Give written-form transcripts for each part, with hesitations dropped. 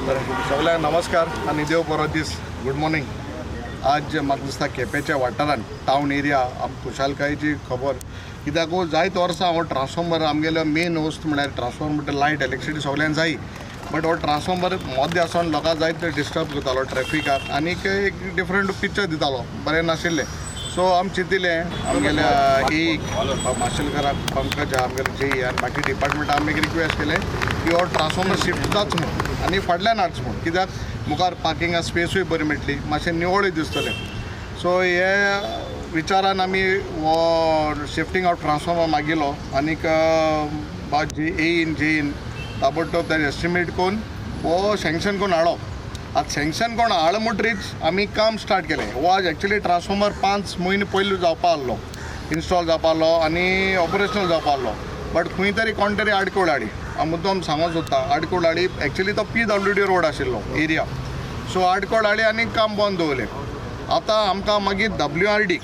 सगळ्यांक नमस्कार आनी देव बरो दीस. Good morning. आज म्हाका दिसता केपेंच्या वाठारान टावन एरिया खुशालकायेची खबर कित्याक जायत वर्सां हो ट्रान्सफॉर्मर आमगेलो मेन वस्त म्हळ्यार ट्रान्सफॉर्मर लायट इलेक्ट्रिसिटी सगळ्यांक जाय, बट हो ट्रान्सफॉर्मर मदें आसून लोकांक जायते डिस्टर्ब करतालो ट्रॅफिकाक आनीक एक डिफरंट पिक्चर दितालो, बरें नाशिल्लें. सो आमी चिंतिलें आमगेल्या एक माशेलकाराक पंकज आमगेले जेई आनी बाकी डिपार्टमेंट आमी एक रिक्वेस्ट केलें की हो ट्रान्सफॉर्मर शिफ्ट जाच म्हूण आनी फाटल्यान हाडच म्हूण, कित्याक मुखार पार्किंगा स्पेसूय बरी मेळटली, मातशें निवळूय दिसतलें. सो हे विचारान आमी हो शिफ्टींग ऑफ ट्रान्सफॉर्मर मागिलो आनीक जे एईन जेईन ताबडतोब ताजें एस्टिमेट करून हो सँक्शन करून हाडलो. आतां सँक्शन कोण हाडलो म्हणटरीच आमी काम स्टार्ट केलें. हो आज एक्चुली ट्रान्सफॉर्मर 5 म्हयने पयलीं जावपा आहलो, इन्स्टॉल जावपा आहलो आनी ऑपरेशनल जावपा आहलो, बट खंय तरी कोण तरी आडकोळ हाडी. हांव मुद्दम सांगूंक सोदता, आडकोळ हाडी. एक्चुली तो PWD road आशिल्लो एरिया, सो आडकोळ हाडी आनी काम बंद दवरलें. आतां आमकां मागीर WRD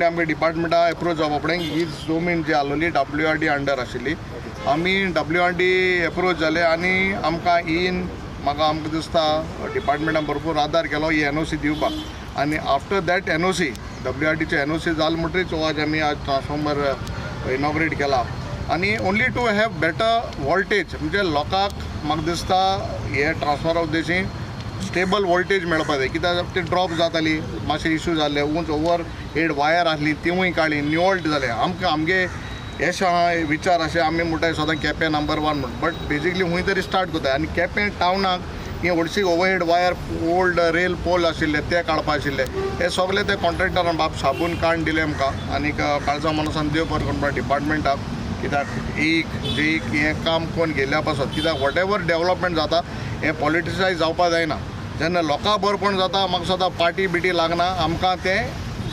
आमगे डिपार्टमेंटा एप्रोच जावपा पडलें. ही जमीन जी आहलोली WRD under आशिल्ली, आमी WRD approach जाले आनी आमकां इन म्हाका आमकां दिसता डिपार्टमेंटान भरपूर आदार केलो ही NOC दिवपाक. आनी आफ्टर that NOC WRDचे NOC जाल म्हणटरीच हो आज आमी आज ट्रान्सफॉर्मर इनॉग्रेट केला. आनी only to have better voltage, म्हणजे लोकांक म्हाका दिसता हे ट्रान्सफॉर्मरा उद्देशी स्टेबल वोल्टेज मेळपा जाय, कित्याक ती ड्रॉप जाताली, मातशे इशू जाल्ले, उंच ओवर हेड वायर आसली तिवूय काडली, निवळ जालें. आमकां आमगे येश आहा विचार अशें आमी म्हणटाय सदां केपें नंबर 1 म्हूण, बट बेजिकली खूंय तरी स्टार्ट करता. आनी केपें टावनाक ही व्हडशी overhead wire old rail pole आशिल्ले ते काडपा आशिल्ले, हे सगळे ते कॉन्ट्रॅक्टरान बाब साबून काडून दिले आमकां. आनीक काळजा मनसान देव बरें करून डिपार्टमेंटाक, कित्याक एक जेईक हें काम कोण गेल्ल्या पासत, कित्याक what ever development जाता हें पॉलिटिसायज जावपा जायना. जेन्ना लोकां बरपण जाता म्हाका सदां पार्टी बिटी लागना, आमकां तें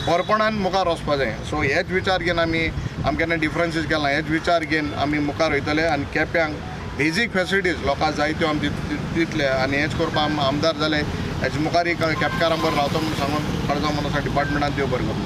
बरपणान मुखार वचपा जाय. सो हेच विचार घेवन आमी आमकां केन्ना डिफरन्सीस केला, हेच विचार घेवन आमी मुखार वयतले आनी केप्यांक बेजीक फेसिलिटीज लोकांक जाय त्यो आमी दितले. आनी हेच करपाक आमी आमदार जाले हेजे मुखार केपेकारां बरोबर रावतो म्हूण सांगून काळजा मनोसा डिपार्टमेंटान देव बरें करूं.